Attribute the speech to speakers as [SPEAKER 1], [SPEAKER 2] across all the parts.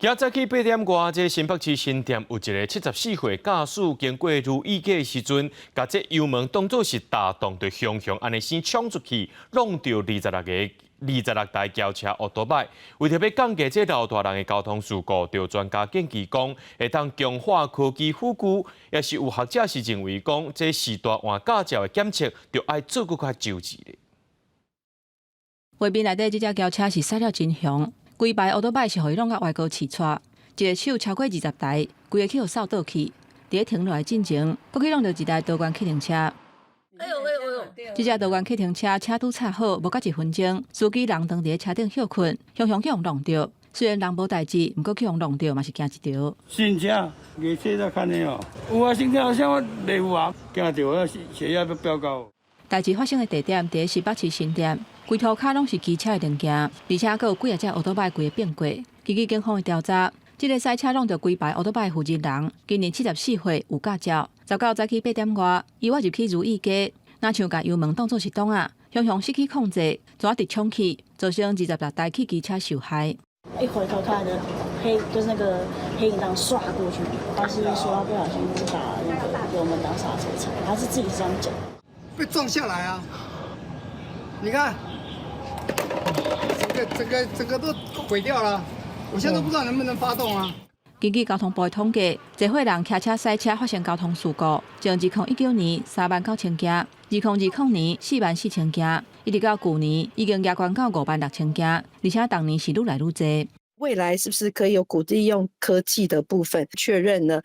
[SPEAKER 1] 今早起8點外，這新北市新店有一个74歲駕駛經過如意街的時陣，共這油門當做是踏動，就雄雄按呢生衝出去，挵著26台轎車歐多擺。為著欲降低這老大人的交通事故，就專家建議講，會當強化科技輔具，也是有學者是認為講，這時代換駕照的檢測，就愛做閣較周緻的。
[SPEAKER 2] 畫面內底這隻轎車是駛了真雄，規排歐多擺是予伊挵甲歪高刺掣，一个手超過20台，規个去予掃倒去。佇咧停落來進前，閣去挵著一台多元客停車。
[SPEAKER 3] 哎喲哎喲哎喲！
[SPEAKER 2] 這隻多元客停車車拄插好，無到一分鐘，司機人當佇咧車頂歇睏，雄雄去予挵著。雖然人無代誌，毋過去予挵著嘛是驚一條。
[SPEAKER 4] 新車月車才牽的哦，有啊，新車啥我袂有啊，驚著啊，血壓欲飆高。
[SPEAKER 2] 代誌發生的地點佇咧新北市新店，規塗跤攏是機車的零件，而且閣有幾仔隻歐多擺規个變過。根據警方的調查，這个賽車挵著規排歐多擺負責人，今年74歲，有駕照。19早起8點外，伊倚入去如意街，若像共油門當做是擋仔，雄雄失去控制，怎直衝去，造成26台汽機車受害。
[SPEAKER 5] 一回頭看的黑，就是那個黑影當唰過去，他是說他不小心把那個油門當剎車踩，他是自己這樣講。
[SPEAKER 6] 被撞下來啊！你看，整個整個整個都毀掉了，我現在都不知道能不能發動啊。
[SPEAKER 2] 根據交通部的統計，濟歲人騎車賽車發生交通事故，從2019年39,000件，2020年44,000件，一直到舊年已經加懸到56,000件，而且逐年是愈來愈濟。
[SPEAKER 7] 未來是不是可以有鼓勵用科技的部分確認呢？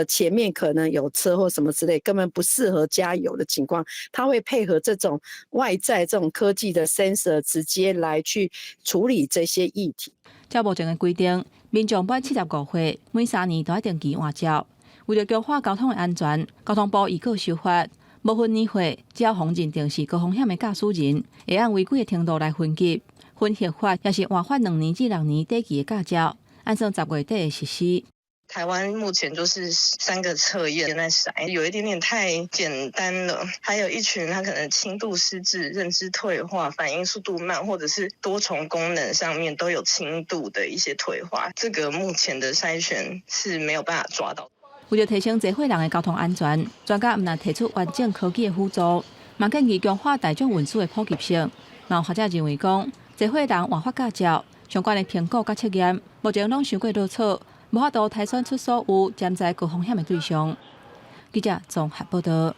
[SPEAKER 7] 前面可能有車或什麼之類，根本不適合加油的情況，它會配合這種外在這種科技的 sensor 直接來去處理這些議題。
[SPEAKER 2] 照目前的規定，民眾滿75歲，每3年都愛定期換照。為著強化交通的安全，交通部預告修法，無分年歲，只要予認定是高風險的駕駛人，會按違規的程度來分級。分核發，抑是換發2年至6年短期的駕照，按算10月底會實施。
[SPEAKER 8] 台灣目前就是三個測驗在篩，有一點點太簡單了。還有一群他可能輕度失智、認知退化、反應速度慢，或者是多重功能上面都有輕度的一些退化，這個目前的篩選是沒有辦法抓到。
[SPEAKER 2] 為著提升濟歲人的交通安全，專家毋但提出完整科技的輔助，嘛建議強化大眾運輸的普及性。嘛有學者認為講，濟歲人換發駕照相關的評估佮測驗，目前攏傷過落草，無法度篩選出所有潛在高風險的對象。記者綜合報道。